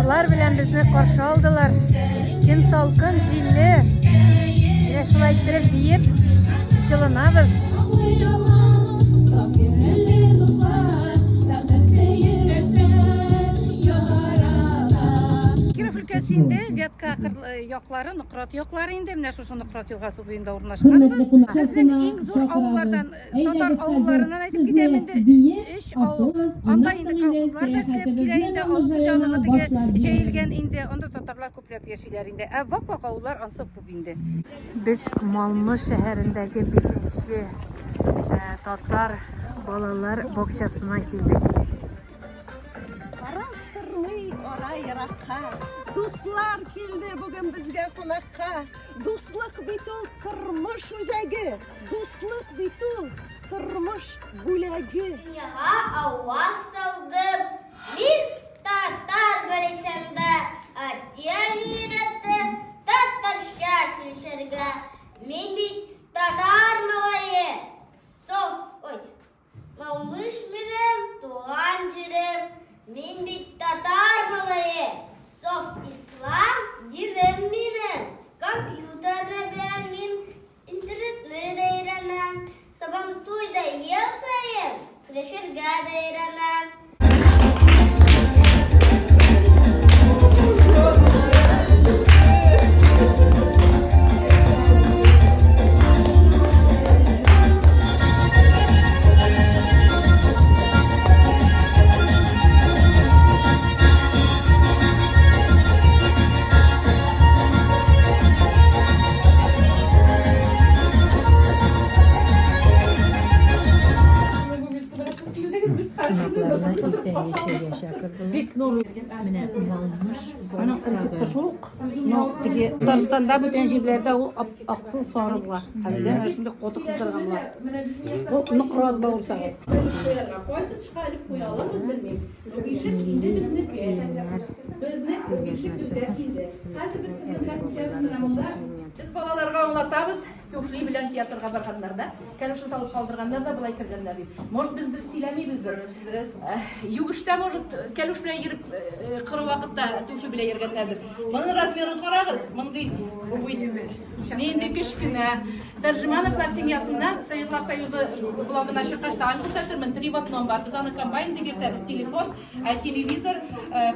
Җырлар белән безне каршы алдылар. Көн салкын, җилле. Менә шулай иттереп биеп җылынабыз. Киров өлкәсе инде Вятка яклары, Нократ яклары инде, менә шушы Нократ елгасы буенда урнашканбыз. Безнең иң зур авыллардан, татар авылларыннан әйтеп китәм инде, өч авыл. Анда инде колхозлар да эшләп килә инде, авыл хуҗалыгы теге җәелгән инде, анда татарлар күпләп яшиләр инде. Ә вак-вак авыллар ансы күп инде. Без Малмыж шәһәрендәге бишенче татар балалар бакчасына килдек. Карап тормый ара еракка, Дуслар килде бүген безгә кунакка. Дуслык бит ул тормыш үзәге, Дуслык бит ул тормыш бүләге. Дөньяга аваз салдым мин татар галисәндә, Әти-әни өйрәтте татарча сөйләшергә. Мин бит татар малае, соф, ой, Малмыж минем туган җирем, Мин бит татар малае, Саф ислам динем минем. Компьютерны беләм мин, Интернетны да өйрәнәм. Сабантуйда ел саен Көрәшергә дә өйрәнәм. Кунакларны иртәнге чәйгә чакырдылар. Бик нур. Менә Малмыж Аның рецепты шул ук. Но теге Татарстанда бүтән җирләрдә ул аксыл сары була. Ә бездә менә шундый коты кыздырган була. Ул ныкрак бавырсагы. Кайсы тышка элеп куя алабыз, белмим. Ишек инде безнеке. Безнең ишек безгә килде. Хәзер без сезнең белән күчәбез менә монда. Без балаларга аңлатабыз, Туфли белән театрга барганнар да, кәлүшен салып калдырганнар да болай кергәннәр дип. Может, без дөрес сөйләмибездер. Югештә, может, кәлүш белән йөреп, коры вакытта туфли белән йөргәннәрдер. Моның размерын карагыз, мондый нинди кечкенә. Тәрҗемановлар семьясыннан Советлар Союзы блогына чыккач тагын күрсәтермен, три в одном бар. Без аны комбайн дип йөртәбез, телефон, телевизор,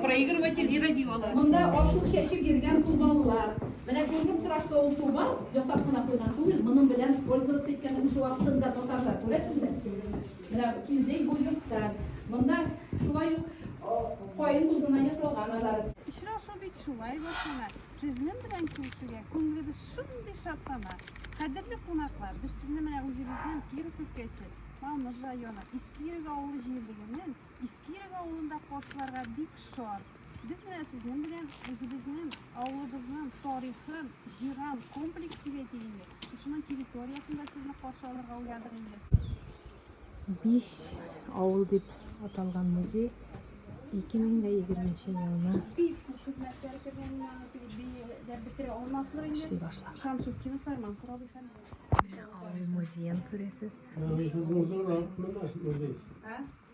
проигрыватель и радиола. Монда ашлык чәчеп йөргән тубаллар. Менә күренеп тора, что ул тубал ясап кына куйган түгел, моның белән пользоваться иткән үз вакытында татарлар, күрәсезме? Менә килде бу йорттан. Монда шулай ук каен тузыннан ясалган алар. Очрашу бит шулай башлана. Сезнең белән күрешүгә күңелебез шундый шатлана. Кадерле кунаклар, без сезне менә үзебезнең Киров өлкәсе, Малмыж районы, Иске Йөрек авылы җирлегенең Иске Йөрек авылында каршыларга бик шат. Без менә сезнең белән үзебезнең авылыбызның тарихын җыйган комплекс дип әйтик инде, шушының территориясендә сезне каршы алырга уйладык инде. Биш авыл дип аталган музей 2020 елны Бик күп хезмәтләр кергән инде аны теге бәяләп бетерә алмаслык инде. эшли башлаган. Шамсутдиновлар, Мансур абый һәм Менә авыл музеен күрәсез. Музей.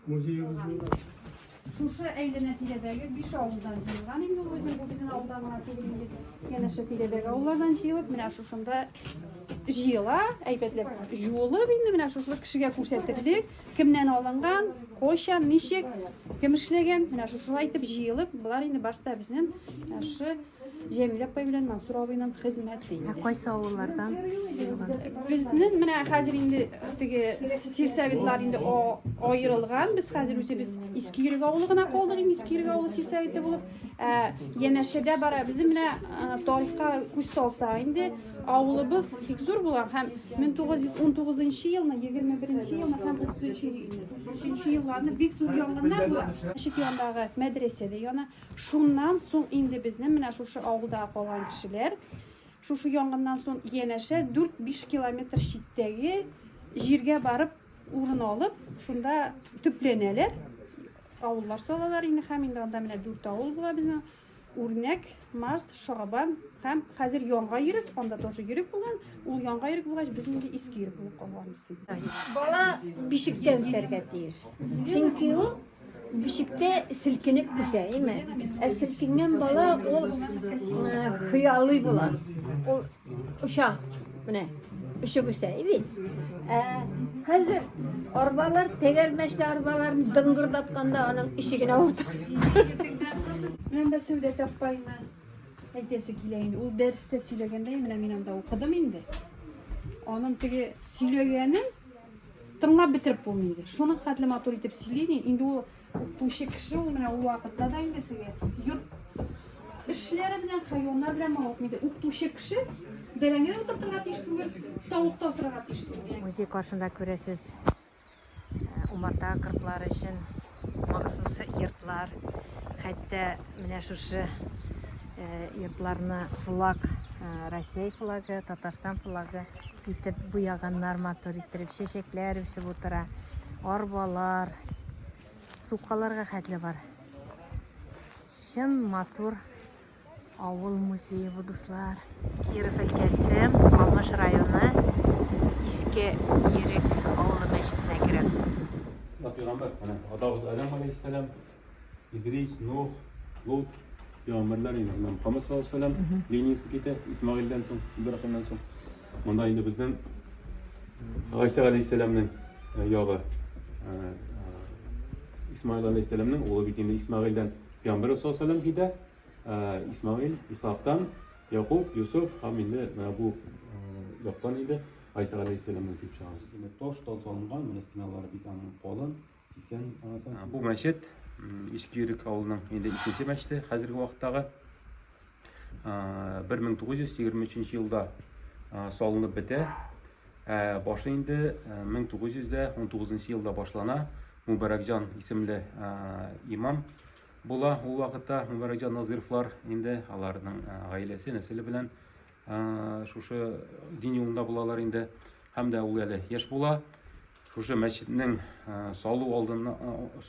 Музеебызны Шушы әйләнә-тирәдәге биш авылдан җыелган инде ул үзен, бу безнең авылдан гына түгел инде. Янәшә тирәдәге авыллардан җыелып, менә шушында җыела, әйбәтләп җуылып инде менә шушы кешегә күрсәтерлек, кемнән алынган, кайчан, ничек, кем эшләгән, менә шушылай итеп җыелып, болар инде барысы да безнең шушы Җәмилә апай белән Мансур абыйның хезмәте Ә инде. кайсы авыллардан җыелган? Безнең менә хәзер инде теге сельсоветлар инде аерылган. Без хәзер үзебез Иске Йөрек авылы гына калдык инде, Иске Йөрек авылы сельсоветы булып. Ә янәшәдә бара. Безнең менә тарихка күз салсак инде, авылыбыз бик зур булган һәм 1919 елны, 21 елны һәм 33 елларны бик зур янгыннар була. Мәчет янындагы мәдрәсә дә яна. Шуннан соң инде безнең менә шушы авылда калган кешеләр, шушы янгыннан соң янәшә 4-5 километр читтәге җиргә барып урын алып, шунда төпләнәләр, авыллар салалар инде һәм инде анда менә дүрт авыл була безнең. Үрнәк, Марс, Шабан һәм хәзер Янга йөрек, анда тоже йөрек булган. Ул Янга йөрек булгач, без инде Иске йөрек булып калганбыз. Бала бишектә үсәргә тиеш. Чөнки ул бишектә селкенеп үсә, әйме? Ә селкенгән бала ул хыялый була. Ул оча. Менә очып үсә, бит. Ә хәзер арбалар, тәгәрмәчле арбаларны дыңгырдатканда аның эче генә авырта. Менә дә Сәүдә апайны әйтәсе килә инде. Ул дәрестә сөйләгәндә, менә мин анда укыдым инде. Аның теге сөйләгәнен тыңлап бетереп булмый инде. Шуның хәтле матур итеп сөйли, инде ул укытучы кеше ул менә ул вакытта да инде теге йорт эшләре белән, хайваннар белән мавыкмый. Укытучы кеше бәрәңге дә утыртырга тиеш түгел, тавык та асрарга тиеш түгел. Музей каршында күрәсез умарта кортлары өчен махсус йортлар, хәтта менә шушы йортларны флаг, Россия флагы, Татарстан флагы итеп буяганнар, матур иттереп, чәчәкләр үсеп утыра, арбалар, сукаларга хәтле бар. Чын матур Авыл музее бу, дуслар. Киров өлкәсе, Малмыж районы, Иске Йөрек авылы мәчетенә керәбез. Да пәйгамбәр, менә атабыз Адәм алейһиссәлам, Идрис, Нух, Лут пәйгамбәрләр инде менә Мөхәммәд саллаллаһу алейһи вәсәлләм линиясе китә Исмәгыйльдән соң, Ибраһимнән соң. Монда инде безнең Гайсә алейһиссәламнең ягы. Исмаил алейһиссәламнең улы бит инде Исмәгыйльдән Пәйгамбәр саллаллаһу алейһи вәсәлләм китә. Исмаил, Исаактан, Якуб, Йосыф һәм инде менә бу яктан инде Гайсә галәйһиссәламнән килеп чыгабыз. Инде таш тал салынган, менә стеналары бик аның калын, 80 сантиметр. Бу мәчет Иске Йөрек авылының инде икенче мәчете хәзерге вакыттагы. 1923 елда салынып бетә. Ә башы инде 1919 елда башлана. Мубаракҗан исемле имам була ул вакытта Мөбарәкҗан Назыйровлар инде аларның гаиләсе, нәселе белән шушы дин юлында булалар инде. Һәм дә ул әле яшь була. Шушы мәчетнең салу алдыннан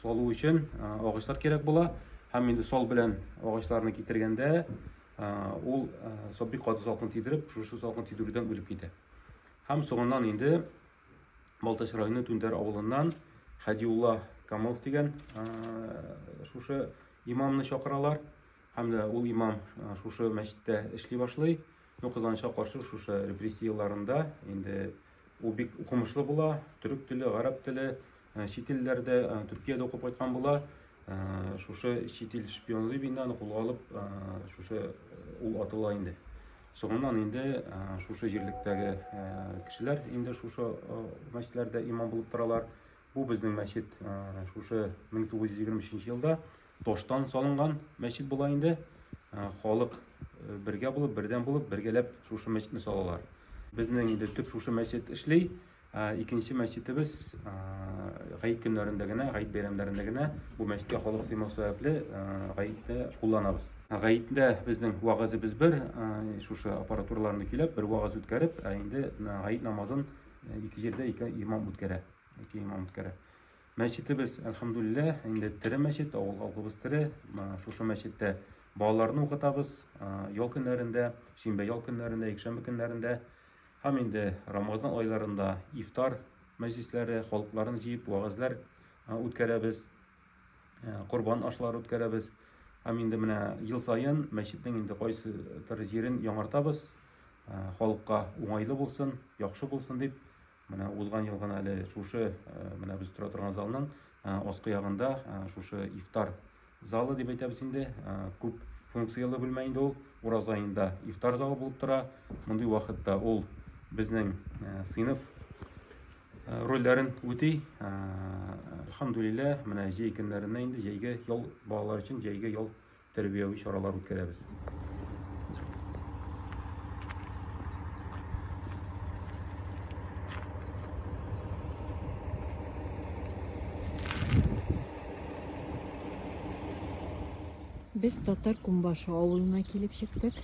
салу өчен агачлар кирәк була. Һәм инде сал белән агачларны китергәндә ул бик каты салкын тидереп, шушы салкын тидерүдән үлеп китә. Һәм соңыннан инде Балтач районы Түнтәр авылыннан Хәдиулла Камалов дигән шушы имамны чакыралар. Һәм дә ул имам шушы мәчеттә эшли башлый. Ну, кызганычка каршы, шушы репрессия елларында инде ул бик укымышлы була. Төрек теле, гарәп теле, чит илләрдә, Төркиядә укып кайткан була. Шушы чит ил шпионы дип инде аны кулга алып, шушы ул атыла инде. Соңыннан инде шушы җирлектәге кешеләр инде шушы мәчетләрдә имам булып торалар. Бу безнең мәчет шушы 1923 елда таштан салынган мәчет була инде. Халык бергә булып, бердәм булып, бергәләп шушы мәчетне салалар. Безнең инде төп шушы мәчет эшли. Икенче мәчетебез гает көннәрендә генә, гает бәйрәмнәрендә генә бу мәчеткә халык сыймау сәбәпле гаетне кулланабыз. Гаетдә безнең вәгазебез бер, шушы аппаратураларны көйләп, бер вәгаз үткәреп, ә инде гает намазын ике җирдә ике имам үткәрә. Ике имам үткәрә. Мәчетебез, әлхәмдүлилләһ, инде тере мәчет, авыл халкыбыз тере. Шушы мәчеттә балаларны укытабыз, ял көннәрендә, шимбә ял көннәрендә, якшәмбе көннәрендә. Һәм инде Рамазан айларында ифтар мәҗлесләре, халыкларны җыеп вәгазьләр үткәрәбез, корбан ашлары үткәрәбез. Һәм инде менә ел саен мәчетнең инде кайсыдыр җирен яңартабыз, халыкка уңайлы булсын, яхшы булсын дип. Менә узган ел гына әле шушы менә без тора торган залның аскы ягында шушы ифтар залы дип әйтәбез инде. Күп функцияле бүлмә инде ул. Ураза аенда ифтар залы булып тора. Мондый вакытта ул безнең сыйныф рольләрен үти. Әлхәмдүлилләһ, менә җәй көннәрендә инде җәйге ял балалар өчен җәйге ял тәрбияви чаралар үткәрәбез. Без Татар Кумбашы авылына килеп чыктык.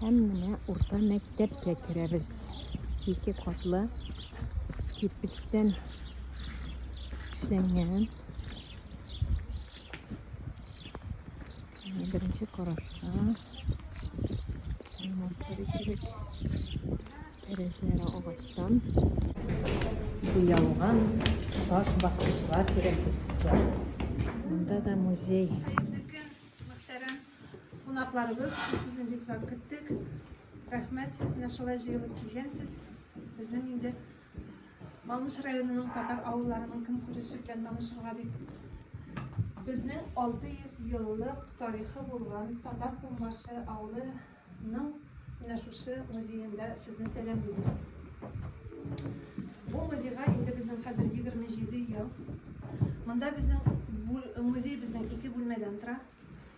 Һәм менә урта мәктәпкә керәбез. Ике катлы кирпечтән эшләнгән. Беренче карашка Мансури кебек тәрәзәләре агачтан буялган. Таш баскычлар күрәсез, кызлар. Монда да музей. Хәерле көн, мөхтәрәм кунакларыбыз. Без сезне бик озак көттек. Рәхмәт, менә шулай җыелып килгәнсез. Безнең инде Малмыж районының татар авылларының көнкүреше белән танышырга дип. Безнең 600 еллык тарихы булган Татар Кумбашы авылының менә шушы музеенда сезне сәламлибез. Бу музейга инде безнең хәзер 27 ел. Монда безнең музей безнең ике бүлмәдән тора.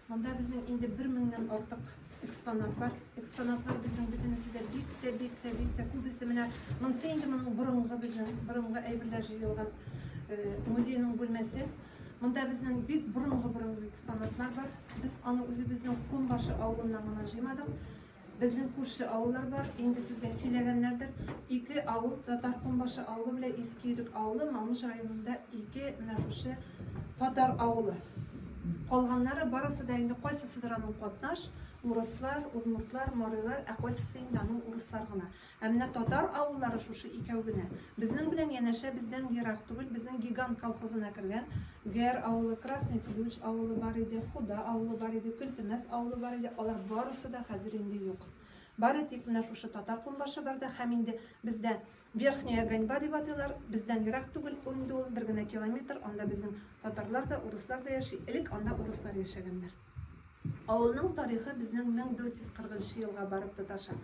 Монда безнең инде бер меңнән артык экспонат бар. Экспонатлар безнең бөтенесе дә бик тә, бик тә, бик тә күбесе менә монысы инде моның борынгы безнең борынгы әйберләр җыелган э, музейның бүлмәсе. Монда безнең бик борынгы-борынгы экспонатлар бар. Без аны үзебезнең Комбашы авылыннан гына җыймадык. Безнең күрше авыллар бар, инде сезгә сөйләгәннәрдер. Ике авыл, Татар Комбашы авылы белән Иске Йөрек авылы, Малмыж районында ике менә шушы татар авылы. Калганнары барысы да инде кайсысыдыр аның катнаш, урыслар, удмуртлар, марилар, ә кайсысы инде аның урыслар гына. Ә менә татар авыллары шушы икәү генә. Безнең белән янәшә, бездән ерак түгел, безнең Гигант колхозына кергән Гәр авылы, Красный Ключ авылы бар иде, Худа авылы бар иде, Көлтемәс авылы бар иде, алар барысы да хәзер инде юк. Бары тик менә шушы Татар Кумбашы бар да һәм инде бездә Верхняя Ганьба дип атыйлар, бездән ерак түгел инде ул, бер генә километр, анда безнең татарлар да, урыслар да яши, элек анда урыслар яшәгәннәр. Авылның тарихы безнең 1440 нчы елга барып тоташа.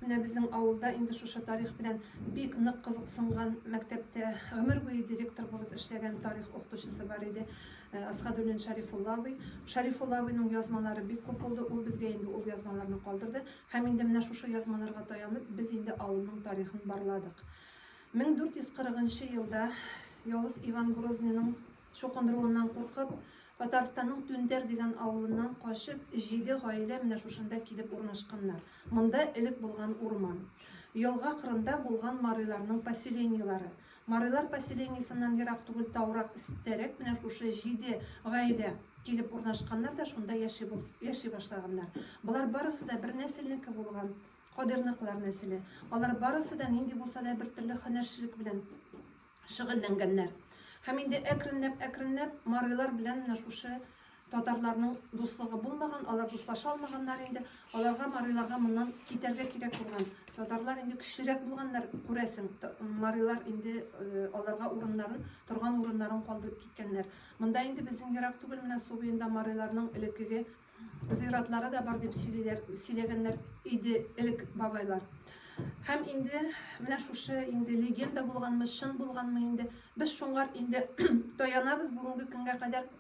Менә безнең авылда инде шушы тарих белән бик нык кызыксынган, мәктәптә гомер буе директор булып эшләгән тарих укытучысы бар иде, э, Асхадуллин Шарифулла абый. Шарифулла абыйның язмалары бик күп булды, ул безгә инде ул язмаларны калдырды. Һәм инде менә шушы язмаларга таянып, без инде авылның тарихын барладык. 1440 нчы елда Явыз Иван Грозныйның Чукындыруыннан куркып, Татарстанның Түнтәр дигән авылыннан качып, җиде гаилә менә шушында килеп урнашканнар. Монда элек булган урман. Елга кырында булган марыйларның поселениелары. Марыйлар поселениесеннән ерак түгел таурак өстәрәк менә шушы җиде гаилә килеп урнашканнар да шунда яши, яши башлаганнар. Болар барысы да бер нәселнеке булган. Кадыйрныкылар нәселе. Алар барысы да нинди булса да бер төрле һөнәрчелек белән шөгыльләнгәннәр. Һәм инде әкренләп-әкренләп марилар белән менә шушы татарларның дуслыгы булмаган, алар дуслаша алмаганнар инде. Аларга мариларга моннан китәргә кирәк булган. Татарлар инде көчлерәк булганнар, күрәсең. Марилар инде э, аларга урыннарын, торган урыннарын калдырып киткәннәр. Монда инде безнең ерак түгел менә су буенда мариларның элеккеге Зиратлары да бар дип сөйлиләр, сөйләгәннәр иде элек бабайлар. Һәм инде менә шушы инде легенда булганмы, чын булганмы инде, без шуңар инде таянабыз бүгенге көнгә кадәр.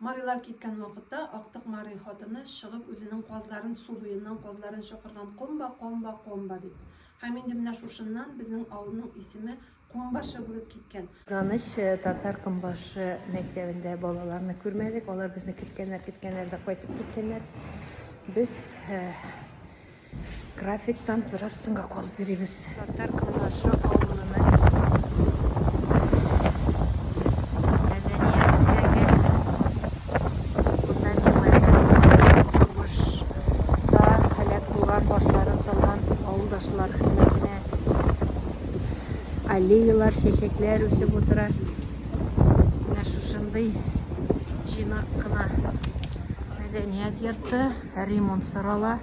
Марилар киткән вакытта актык мари хатыны чыгып үзенең казларын су буеннан казларын чакырган комба, комба, комба дип. Һәм инде менә шушыннан безнең авылның исеме Комбашы булып киткән. Кызганыч, Татар Комбашы мәктәбендә балаларны күрмәдек. Алар безне көткәннәр, көткәннәр дә кайтып киткәннәр. Без графиктан бераз соңга калып йөрибез. Татар Комбашы авылының мәдәният үзәге. Монда мемориал сугышта һәлак булган, башларын салган авылдашлар хөрмәтенә Аллеялар, чәчәкләр үсеп утыра. Менә шушындый җыйнак кына мәдәният йорты, ремонт сорала.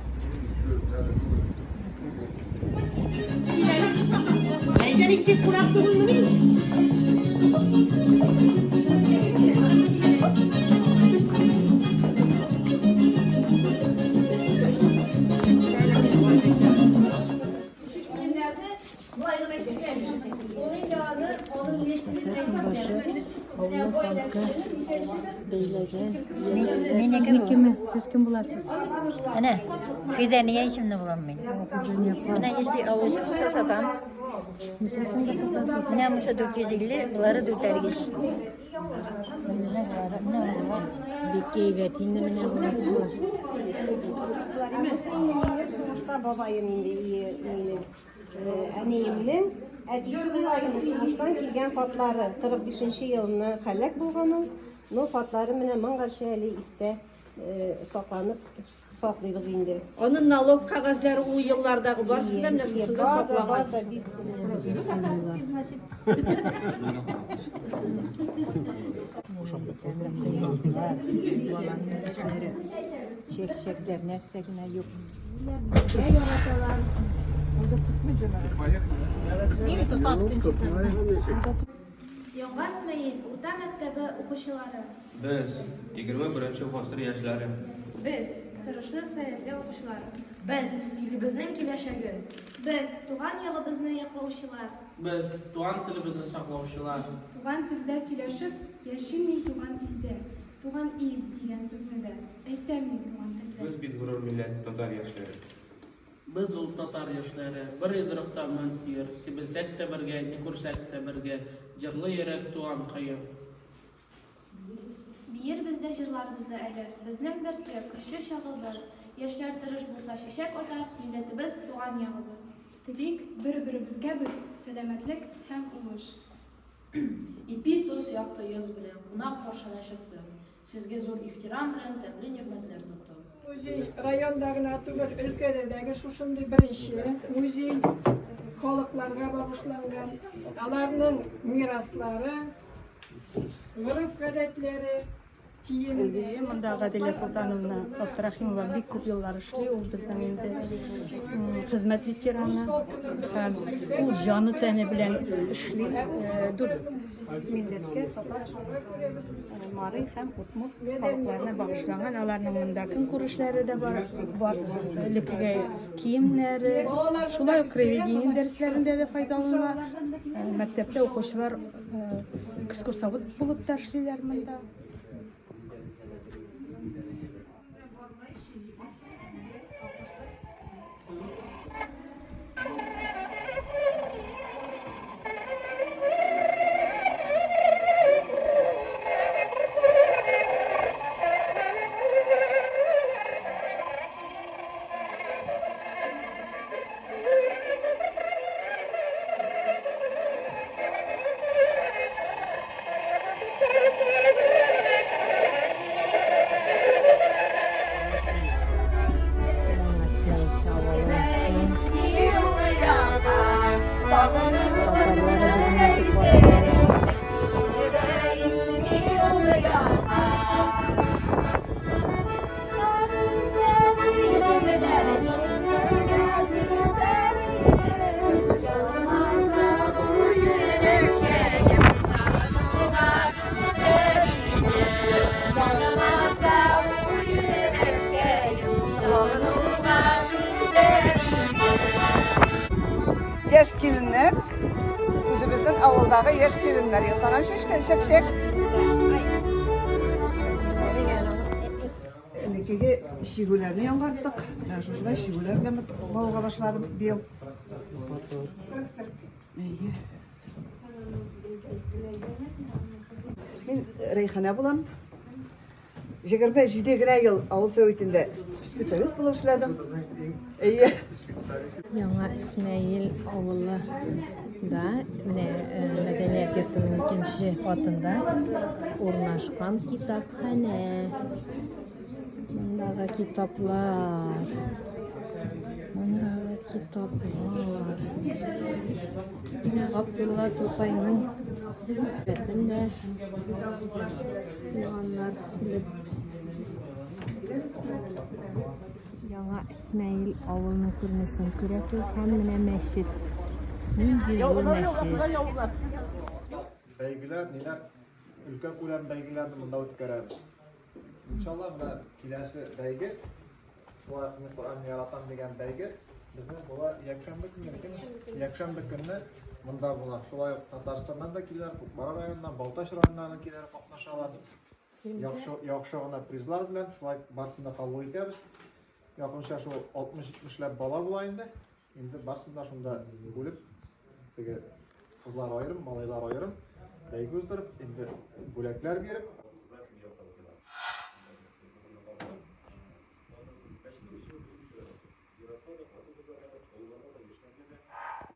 Авыл халкы бәйләгән. Сезнекеме? Сез кем буласыз? Әнә, Фидания исемле булам мин. Менә если алучы булса сатам. Ничәсен дә сатасыз? Менә монысы 450, болары дүртәргеч. Менә болары, менә болар. Бик әйбәт инде менә монысы. Сугышта бабаем инде минем әниемнең әтисе була инде сугыштан килгән хатлары 45 нче елны һәлак булган ул. Но хатлары менә моңарчы әле истә. сакланып саклыйбыз инде. Аның налог кәгазьләре ул еллардагы барысы да менә шушында сакланган. Чәкчәкләр нәрсә генә юк. Яңа Смәел урта мәктәбе укучылары. Без, 21 гасыр яшьләре. Без, тырышлы, сәләтле укучылар. Без, илебезнең киләчәге. Без, туган ягыбызны яклаучылар. Без, туган телебезне саклаучылар. Туган телдә сөйләшеп, яшим мин туган илдә. Туган ил дигән сүзне дә әйтәм мин туган телдә. Без бит горур милләт, татар яшьләре. Без ул татар яшьләре, бер йодрыкта мең төер, сибелсәк тә бергә, ни күрсәк тә бергә, җырлый йөрәк туган кое. Биербез дә җырларбыз да әле, безнең дәртле, көчле чагыбыз, яшьләр тырыш булса чәчәк атар, милләтебез, туган ягыбыз. Телик бер-беребезгә без сәламәтлек һәм уңыш. Ипи, тоз, якты йөз белән кунак каршына чыкты. Сезгә зур ихтирам белән тәмле нигъмәтләр тотты. Музей районда гына түгел, өлкәдә дәге шушындый беренче музей халыкларга багышланган. Аларның мираслары, гореф-гадәтләре, Әйе, монда Гадилә Солтановна Абдрахимова бик күп еллар эшли. Ул безнең инде хезмәт ветераны һәм ул җаны тәне белән эшли. Дүрт милләткә татар, мари һәм удмурт халыкларына багышланган. Аларның монда көнкүрешләре дә бар, бар элеккеге киемнәре. Шулай ук краеведение дәресләрендә дә файдаланыла. Мәктәптә укучылар Экскурсовод булып та эшлиләр монда. Яшь киленнәр, үзебезнең авылдагы яшь киленнәр ясаган чәчкә чәкчәк. Элеккеге чигүләрне яңарттык. Менә шушылай чигүләр белән мавыга башладым быел. Әйе. Мин Рәйхана булам. 27 генә ел авыл советында специалист булып эшләдем. Әйе. Яңа Исмәил авылы да менә э, мәдәният йортының икенче катында урнашкан китапханә. Мондагы китаплар. Мондагы китаплар. Менә Габдулла Тукайның сурәтен дә куйганнар элеп. Яңа Исмәил авылының күренешен күрәсез һәм менә мәчет. Нинди зур мәчет. Бәйгеләр, ниләр, өлкә күләм бәйгеләрне монда үткәрәбез. Иншалла, менә киләсе бәйге, шулай ук мин Коръәнне яратам дигән бәйге безнең була якшәмбе көнне, якшәмбе көнне монда була. Шулай ук Татарстаннан да киләләр, Кукмара районыннан, Балтач районыннан киләләр, катнашалар. Яхшы, яхшы гына призлар белән шулай барысын да кабул итәбез. Якынча шул 60-70 ләп бала була инде. Инде барысын да шунда бүлеп, теге кызлар аерым, малайлар аерым, бәйге уздырып, инде бүләкләр биреп.